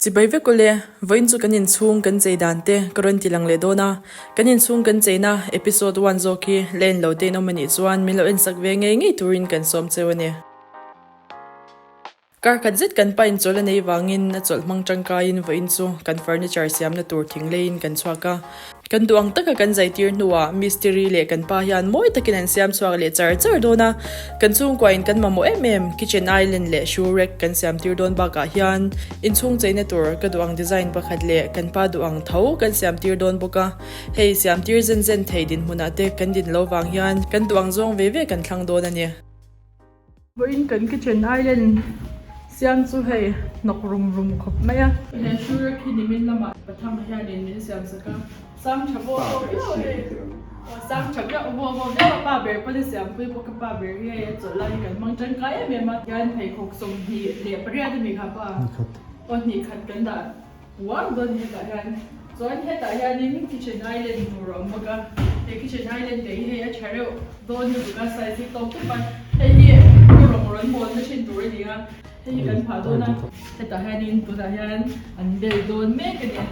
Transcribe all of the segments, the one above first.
Chibai vek ule, vawiin chu kan inchhung kan chei dan te ka rawn ti lang leh dawn a, kan inchhung kan cheina episode one zawk hi la en lo te in awm anih chuan min lo ensak ve ngei ngei turin kan sawm cheu a ni. Kar khat zet kan pa inchawlh a nei vangin a chawlh hmang tangkaiin vawiin chu kan furniture siamna tur thing leiin kan chhuak a. Kan duh ang taka kan zaitir hnuah mistiri leh kan pa hian mawi takin an siam chhuak leh char char dawn a. Kan chhungkuain kan mamawh em em kitchen island leh shoe rack kan siamtir dawn bakah hian inchhung cheina tur ka duh ang design pakhat leh kan pa duh ang tho kan siamtir dawn bawk a. Hei siamtir zen zen thei dinhmunah te kan din lo vang hian kan duh ang zawng ve ve kan thlang dawn a ni. Vawiin kan kitchen island siam chu hei hnawk rum rum khawp mai a. He shoe rack hi nimin lamah Patham hianin min siam sak a, sang tha vawh vawh viau hei aw sang tha viau vawh vawh viau a pa ber pawn a siam pui bawk a pa ber hi hei a chawlh lai hi kan hmang tangkai em em a hian pheikhawk 28 a mi kha pa aw hnih khat kan dah. Uar dawn hetah hian chuan hetah hianin kitchen island tur a awm bawk a, he kitchen island te hi hei a tha reuh dawn lutuk a size hi tawk tawp a, hei hi rawng rawn bawl na thin tur a ni a, hei hi kan phah dawn a, hetah hianin tunah hian an bel dawn mek a ni.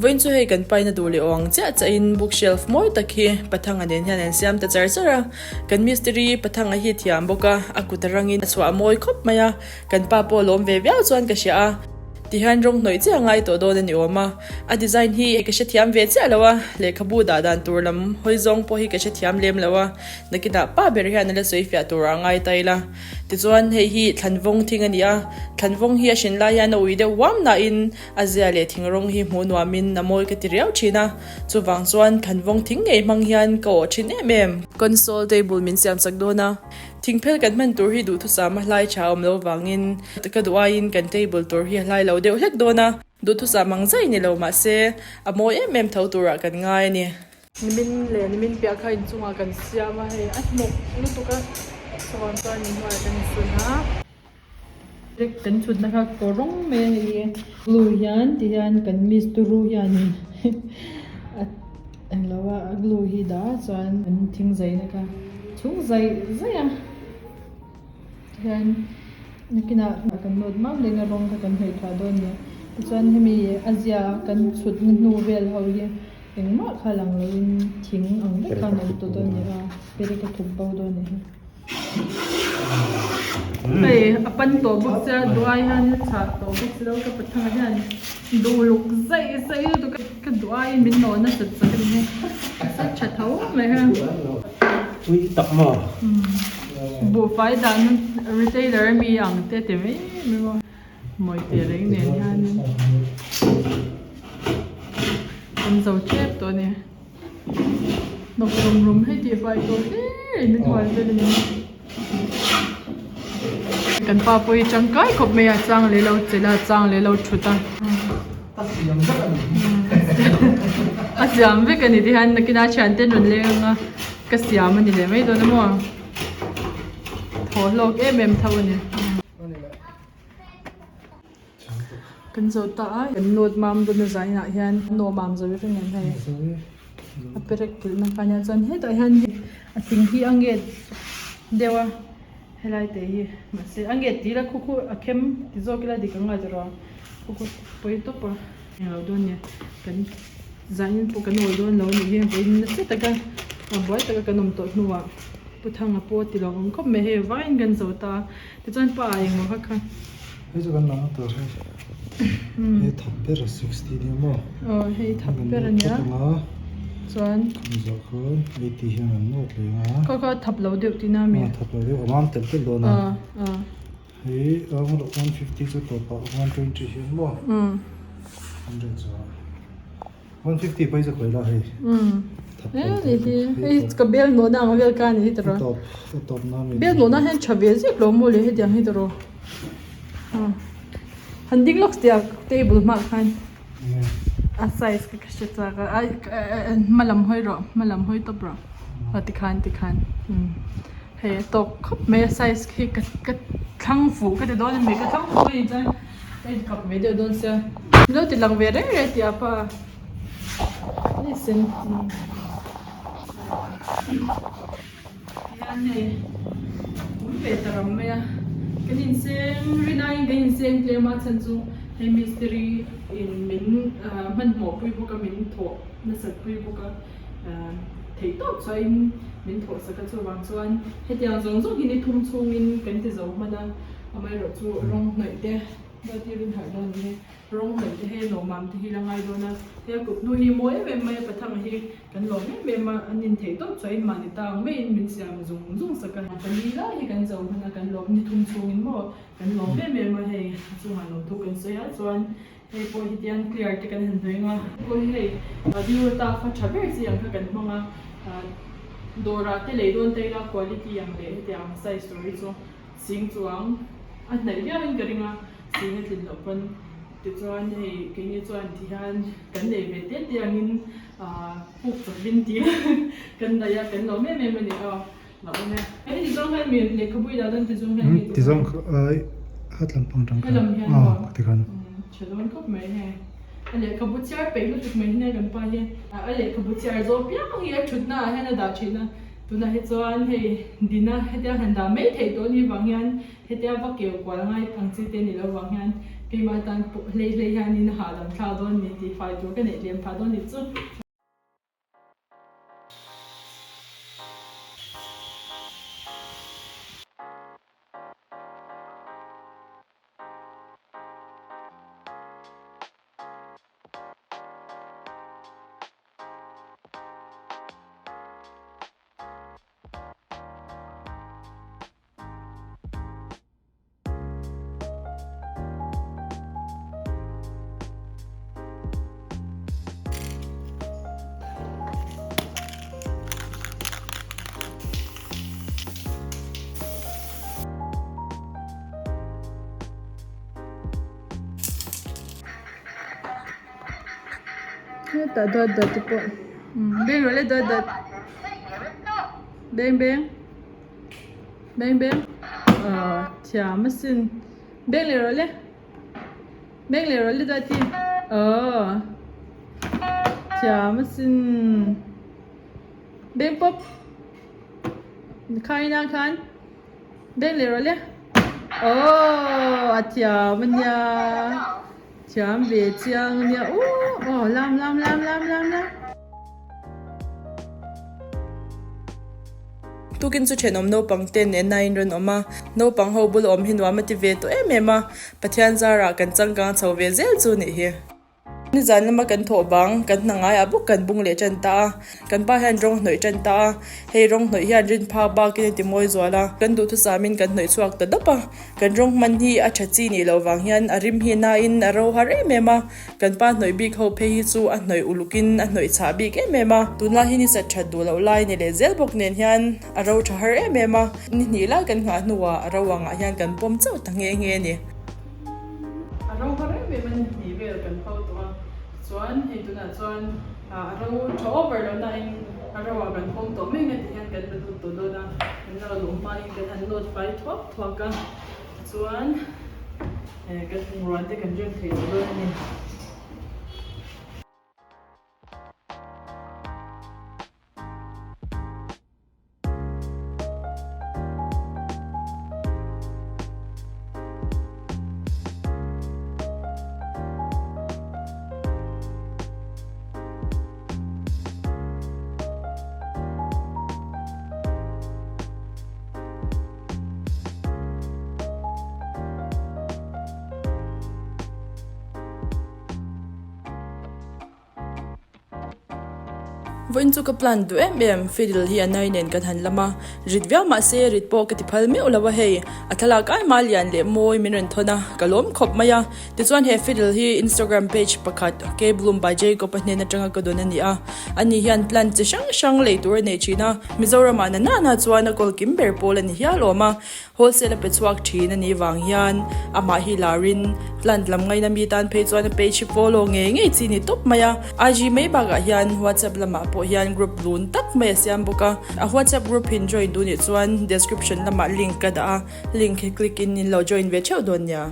Vawiin chu hei kan paina duh leh awng chiah chiahin book shelf mawi tak hi Pathanga nen hian an siam ta char char a, kan mistiri Pathanga hi thiam bawk a, a kut a rangin a chhuah mawi khawp mai a, kan pa pawh lawm ve viau chuan ka hria a, tihian rawng hnawih chiah a ngai tawh dawn a ni awm a, a design hi ka hrethiam ve chiah lo a, lehkhabu dah dan tur lam hawi zawng pawh hi ka hrethiam lem lo a, nakinah pa ber hian a la sawi fiah tur ah ngai ta ila. Tichuan hei hi thlanvawng thing a ni a, thlanvawng hi a hrin lai hian a ui deuh huam nain a zia leh thing rawng hi hmuh nuamin a mawi ka ti riau thin a, chuvang chuan thlanvawng thing ngei hmang hian ka awh thin em em. Console table min siam sak dawn a, thingphel kan hman tur hi duhthusam a hlai tha awm lo vangin ka duh aiin kan table tur hi a hlai lo deuh hlek dawn a, duhthusam ang zai ni lo mahse a mawi em em tho turah kan ngai a ni. Nimin leh nimin piah kha inchungah kan siam a hei a hnawk lutuk a chuvang chuan inhnuaiah kan insun a. Rek kan chhutna kha kaw rawng mai a hei glue hian ti hian kan miss turu hianin a englo a a glue hi dah a chuan kan thing zaina kha chhung zaih zaih a tihian nakinah kan nawt mam leh eng rawng kha kan hnawih thuah dawn a ni tichuan hemi a zia kan chhutna hnu vel ho hi. Engmah kha lang loin thing ang vek khan an tawt a ni a, perek a thup bo dawn a ni hi. Hei a pan tawh bawk sia duh ai hian a chhah tawh bawk si lo ka pathanga hian duh luk zaih zaih lutuk a ka duh aiin min nawh nasat sak a ni hi a sa tha tho mai ha. Pui tak maw? Buhfai dahna retailer ami ang te ti mai mai maw. Mawi teh reng nen hian kan zo tep tawh a ni hnawk rum rum hei tih fai tawh hle in a hual vel a ni kan pa pawh hi tangkai khawp mai a chang leh lo chelh a chang leh lo thut a a siam vek a ni tihian nakinah thiante an rawn leng ang a ka siam a ni leh mai dawn a maw thaw hlawk em em tho a ni. Kan zo ta a, kan nawt mam dawn a zainah hian nawh mam zo reng em hei a perek kilh na kha nia chuan hetah hian a thing hi a nget deuh a helai te hi mahse a nget tih ila khu khu a khem ti zawk ila dik ang a ti rawh khu khu pawi tawp a englo dawn nia kan zanin pawh kan awl dawn lo a nih hi vawiin nasa taka a buai taka kan awm tawh hnuah Pu Thanga pawh a ti lo awm khawp mai hei vaiin kan zo ta a. Tichuan pa ah engmaw kha kha. Hei chu kan lang tur hei. Hei thap ber 60 nia maw? Aw hei thap ber a nia. Chuan. Kham zawh khan 80 hian an nawt leh ang a. Kha kha thap lo deuh tihna a mi? Aw thap lo deuh a mam tel tel dawn a. Aw aw. Hei 150 chu tawpah 120 hian maw? 100 zawh. 150 pawh hi chu khawi la hei. Umm. Hei hi hei ka bel nawhna ang vel ka ni hi tawrh a. Tawp a tawp na mi. Bel nawhna hian tha ve zek lo maw le hetiang hi tawrh aw. Han ding lawk tia table hmaah khan a size kha ka hre chak a ai hma lam hawi rawh hma lam hawi tawp rawh aw tikhan tikhan umm hei a tawk khawp mai a size khi ka ka thlang fuh ka ti dawn a mi ka thlang fuh a nih chuan. Ka inkap ve deuh dawn sia. Lo ti lang ve reng reng tih a pa. Ni sen. Hian hei awm ve ta ram mai a, kan inseng rin aiin kan inseng tlem a chhan chu hei mistiri in min hmanhmawh pui bawk a min thawh nasat pui bawk a theih tawp chuahin min thawh sak a chuvang chuan hetiang zawng zawng hi ni thum chhungin kan ti zo hman a amaherawhchu rawng hnawih te dawt hi rin harh dawn ni. Rawng hnawih te hi lawmam te hi la ngai dawn a, he kut hnu hi mawi em em mai a Pathanga hi kan lawm em em a, an in theih tawp chuan mahni ta ang maiin min siam zung zung sak a, pali lai hi kan zo hman a, kan lawm ni thum chhungin maw kan lawm em em a, hei a chungah lawmthu kan sawi a chuan hei pawh hi tiang clear te kan han hnawih ang a, pawh hi hei Durota fa tha ber chi ang kha kan hmang a, dawrah te lei dawn ta ila quality ang leh hetiang size tur hi chu sing chuang a hnaih viauin ka ring a. Sing a tlin loh pawn tichuan hei keini chuan ti hian kan nei ve te te angin ahh puk chawp in ti kan daih a kan lawm em em a ni aw la awm e. Hei ti zawng hian mi lehkhabu i dah dawn ti zawng hian ti zawng kha ai hat lam pang tang khan helam hian maw tha dawn khawp mai hei a lehkhabu chhiar peih lutuk mai hian kan pa hi a lehkhabu chhiar zawh piang hi a thutna ah hian a dah thin a tunah hi chuan hei dina hetia han dah mai theih tawh ni vang hian Hetia va keu kual ngai ang chi te ni lo vang hian keimah tan pawh hlei hlei hianin a hahdam thlak dawn ni tih fai tur ka neih tlem phah dawn ni chu. Hetah dawt dawt te pawh beng rawh le dawt dawt beng beng. Beng beng ah thiam asin beng leh rawh le beng leh rawh le duati aw thiam asin beng pawp khaina khan beng leh rawh le aw a thiam ania thiam ve chiang ania uh aw lam lam lam lam lam lam. Tukin chu thenawm naupang te nen a inrawn awm a, naupang ho bul awm hi nuam a ti ve tawh em em a, Pathian zarah kan changkang chho ve zel chu nih hi. Nizan lama kan thawh bang, kan hna ngaiah bawk kan bung leh tan ta a, kan pa hian rawng hnawih tan ta a, hei rawng hnawih hian rin phak bakin a ti mawi zual a, kan duhthusamin kan hnawih chhuak ta dap a, kan rawng hman hi a tha chi nih loh vang hian a rim hi nain a ro har em em a, Kan pa hnawih bik ho phei hi chu a hnawih ulukin a hnawih chhah bik em em a, tunlai hi ni sat that duh loh lai ni leh zel bawk nen hian a ro tha har em em a, ni hnih lai kan nghah hnuah a ro angah hian kan pawm chauh ta nghe nghe a ni. A ro har em em a, ni hnih vel kan pho tawh a, tichuan hei tunah chuan a ro tha over lo nain a ro ah kan pawm tawh mai nga ti hian kan la lut tawh dawn a, kan la luh hmain kan han load fai thuak thuak a, tichuan. Kan bungrua te kan rem thei tawh dawn a ni. Vawiin chu ka plan duh em em, fiddle hi a nai nen kan han lam a, rit viau mah se rit pawh ka ti phal meuh lo a hei, a thlalak ai mah lian leh mawi min rawn thawn a, ka lawm khawp mai a, tichuan he fiddle hi Instagram page pakhat K-Bloom by Jacob a hnen atanga ka dawn a ni a. Ani hian plant chi hrang hrang lei tur a nei thin a, Mizoramah na nana chuan a kawl kim ber pawl a ni hial awm a, wholesale a pe chhuak thin a nih vang hian amah hi larin plant lam ngaina mi tan phei chuan a page hi follow ngei ngei chi ni tawp mai a, IG mai bakah hian WhatsApp lamah pawh hian group lun tak mai a siam bawk a, a WhatsApp group hi join duh nih chuan description lamah link ka dah a, link hi click in in lo join ve theuh dawn nia.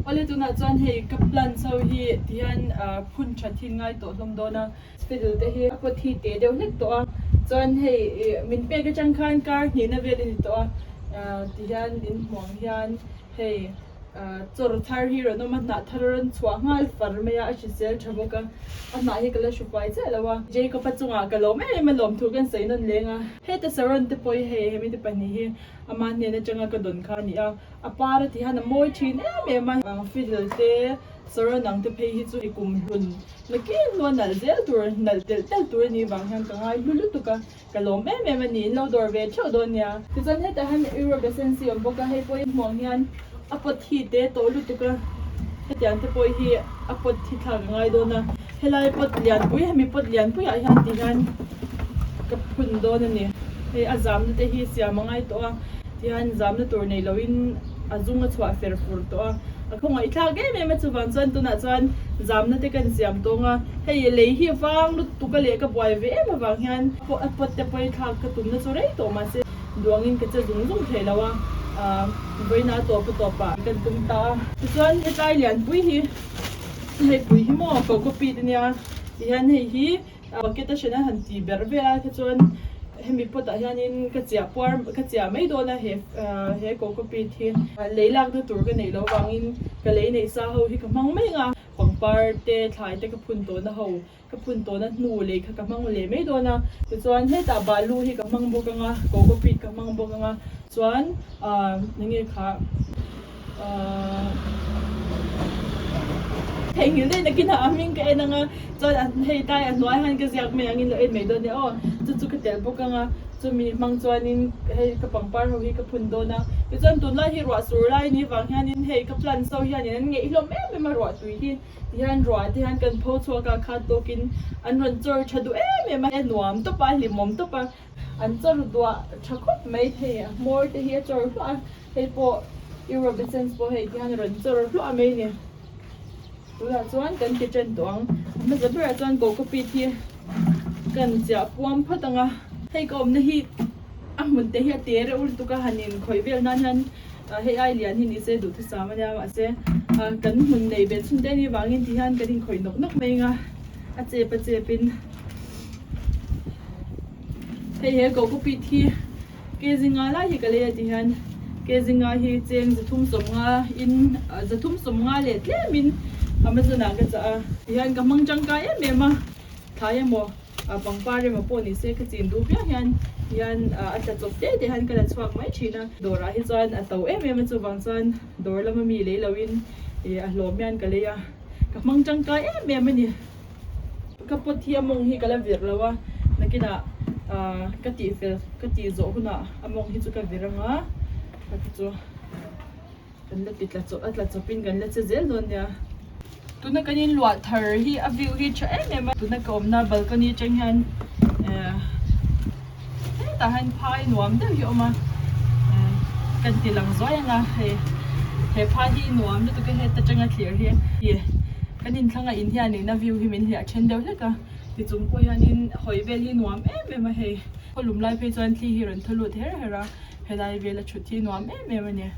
Awle tunah chuan hei ka plants ho hi tihian phun that hi ngai tawh hlawm dawn a. Fiddle te hi a pot hi teh deuh hlek tawh a, chuan hei min pek atang khan kar hnihna vel a ni tawh a, tihian in hmuh ang hian hei chawr thar hi rawn awm a, hnah thar a rawn chhuah nghal far mai a, a hrisel tha bawk a, a hnah hi ka la hru fai chiah lo a. Jacob-a chungah ka lawm em em a, lawmthu kan sawi nawn leng a, heta saron te pawh hi hei hemi te pahnih hi ama hnen atanga ka dawn kha a ni a, a par a ti hian a mawi thin em em a, fiddle te saron ang te phei hi chu i kum hlun Nakin hnu a nalh zel tur, nalh telh telh tur a nih vang hian ka ngai hlu lutuk a, ka lawm em em a ni, in lo dawr ve theuh dawn nia. Tichuan hetah hian Europe Essence awm bawk a, hei pawh hi hmuang hian a pot hi te tawh lutuk a, hetiang te pawh hi a pot hi thlak a ngai dawn a, helai pot lianpui, hemi pot lianpuiah hian ti hian ka phun dawn a ni. Hei a zamna te hi siam a ngai tawh a. Tihian zamna tur nei loin a zung a chhuah fer fur tawh a, a khawngaih thlak em em a, chuvang chuan tunah chuan zamna te kan siam tawng a, hei lei hi vang lutuk a leh ka buai ve em avang hian a pot te pawi thlak ka tumna chu rei tawh mahse duangin ka che zung zung thei lo a, vawiina a tawp a tawpah kan tum ta a. Tichuan hetlai lianpui hi hei pui hi maw coco peat ania tihian hei hi Bucket a hrena han ti ber vel a kha chuan hemi pot ah hianin ka chiah puar ka chiah mai dawn a he he coco peat hi lei lakna tur ka neih loh vangin ka lei neih sa ho hi ka hmang mai ang a pangpar te thlai te ka phun tawhna ho ka phun tawhna hnu lei kha ka hmang leh mai dawn a tichuan hetah balu hi ka hmang bawk ang a coco peat ka hmang bawk ang a chuan ah enge kha. Theihnghilh daih nakin a hming ka en anga chuan hei tlai a hnuai hian ka ziak mai angin lo en mai dawn nia aw chu chu ka telh bawk anga chumi hmang chuanin hei ka pangpar ho hi ka phun dawn a tichuan tunlai hi ruah sur lai ni vang hianin hei ka plants ho hianin an ngeih hlawm em em a ruah tui hi tihian ruah te hian kan pho chhuak a khat tawkin an rawn chawr tha duh em em a nuam tawp a hlimawm tawp a an chawr duah tha khawp mai thei a hmawr te hi a chawr hluah a. Hei pawh Europe essence pawh hei tihian a rawn chawr hluah mai a ni. Tunah chuan kan ti ṭan tawh ang. A hmasa berah chuan coco peat hi kan chiah puam phawt ang a. Hei ka awmna hi a hmun te hi a te reuh lutuk a, han inkhawih vel nan hian hei ai lian hi ni se duhthusam a nia mahse kan hmun nei ve chhun te anih vangin tihian kan inkhawih nawk nawk mai ang a, a chep a chepin. Hei he coco peat hi. Kezinga lai hi ka lei a ti hian Kezinga hi cheng 350 in 350 leh tlem in Amazon ah ka chah a ti hian ka hmang tangkai em em a thlai emaw pangpar emaw pawh ni se ka chin duh viau hian ti hian a tla chawp te te hian ka la chhuak mai thin a dawr ah hi chuan a to em em a chuvang chuan dawr lama mi lei lo in a hlawm hian ka lei a ka hmang tangkai em em a ni. Ka pot hi a mawng hi ka la vir lo a, nakinah ahh ka tih fel ka tih zawh hunah a mawng hi chu ka vir ang a, kha te chu kan la ti tla chawp a tla chawpin kan la che zel dawn nia. Tuna kan inluah thar hi a view hi tha em em a, tuna ka awmna balcony atang hian ehh hetah hian phai nuam deuh hi a awm a, ehh kan ti lang zuai ang a hei he phai hi nuam lutuk a heta atanga thlir hi kan inthlanga in hianin a view hi min hliah then deuh hlek a tichung pawh hianin hawi vel hi nuam em em a hei khawlum lai phei chuan thli hi rawn thaw lut her her a helai vela thut hi nuam em em a ni.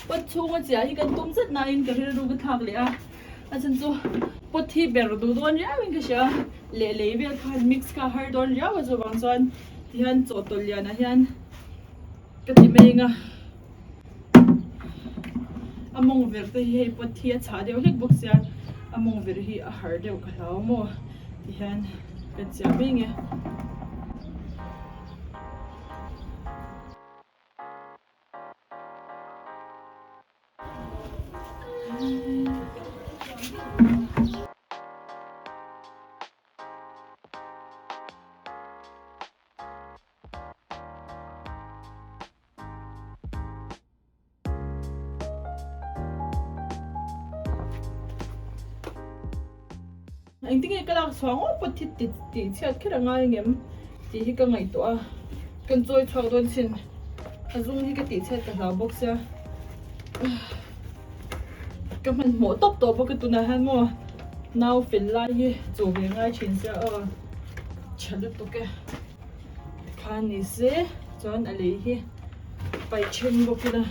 Pot chhunga chiah hi kan tum zet nain ka rilru ka thlak leh a, a chhan chu pot hi ber duh dawn riau in ka hria a, leh lei vel khan mix kha a har dawn riau a chuvang chuan tihian chawhtawlh lianah hian ka ti mai ang a, a mawng ver te hi hei pot hi a chhah deuh hlek bawk sia a mawng ver hi a har deuh ka hlau maw tihian kan chiah mai ang e. Engtinge ka lak chhuah ngawt pawh thi tih chhiat kher a ngai ngem tih hi ka ngaihtuah a, kan chawi chhuak dawn chin a zung hi ka tih chhiat ka hlau bawk sia ka hmanhmawh tawp tawh bawk a tunah hian maw nau fel lai hi chaw ve ngai thin sia aw tha lutuk e tikhan ni se chuan a lei hi. Paih then bawk ila.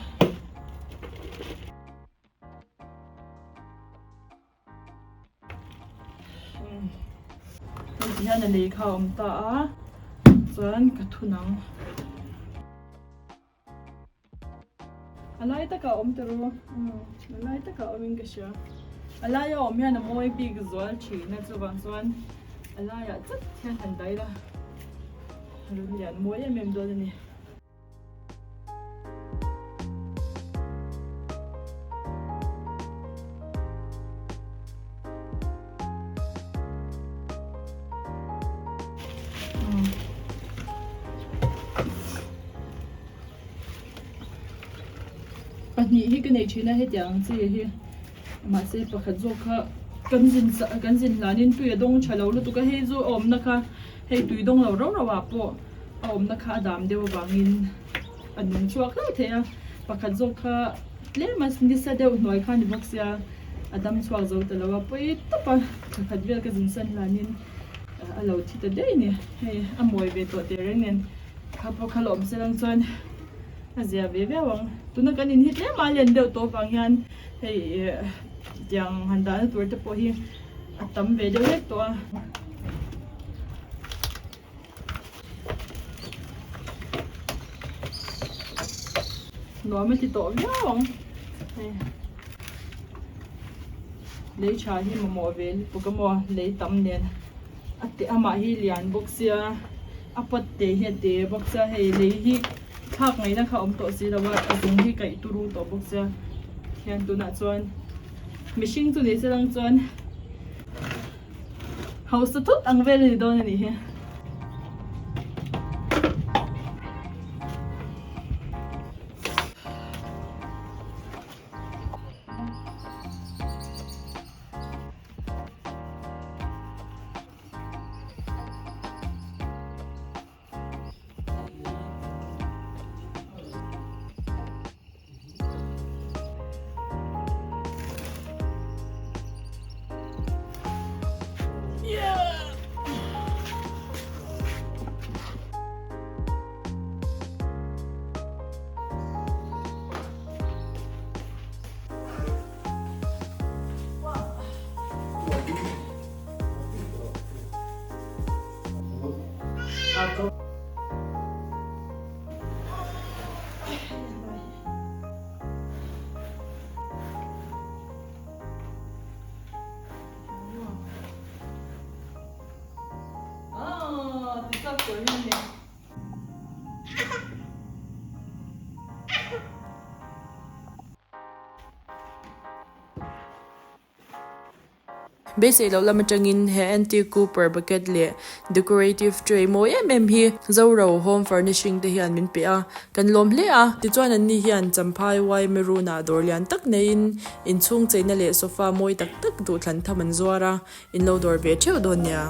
Hei ti hian a lei kha a awm ta a, chuan ka thun ang. A lai takah a awm ta ru, a lai takah a awmin ka hria. A laia awm hian a mawi bik zual thin a, chuvang chuan a laiah chat hian han dah ila, run lian mawi em em dawn a ni. Pahnih hi ka nei thin a hetiang ang chi hi mahse pakhat zawk kha kan zin kan zin hlanin tui a dawng tha lo lutuk a hei chu a awmna kha hei tui dawng lo rau rau ah pawh a awmna kha a dam deuh avangin a nung chhuak hlauh thei a pakhat zawk kha tlem a nisa deuh hnuai kha a ni bawk sia a dam chhuak zo ta lo a pawi tawp a thla khat vel ka zin san hlanin a lo thi ta daih a ni hei a mawi ve tawh tehreng nen kha pawh kha la awm se lang chuan a zia ve viau ang tuna kan in hi tlem a len deuh tawh avang hian hei tiang han dahna tur te pawh hi a tam ve deuh hlek tawh a. Nuam a ti tawh viau ang hei lei tha hi mamawh ve lutuk a maw lei tam nen a te amah hi lian bawk sia a pot te hi a te bawk sia hei lei hi thlak ngaihna kha a awm tawh si lo a a zung hi kaih turu tawh bawk sia hian tunah chuan mihring chu ni se lang chuan. Hausa thut ang vel a ni dawn a nih hi. Beisei loh lam atangin he antique cooper bucket leh decorative tray mawi em em hi Zoro home furnishing te hian min pe a, kan lawm hle a. Tichuan anni hian Champhai Y Maroon ah dawr lian tak neiin inchhung cheina leh sofa mawi tak tak duhthlan tham an zuar a, in lo dawr ve theuh dawn nia.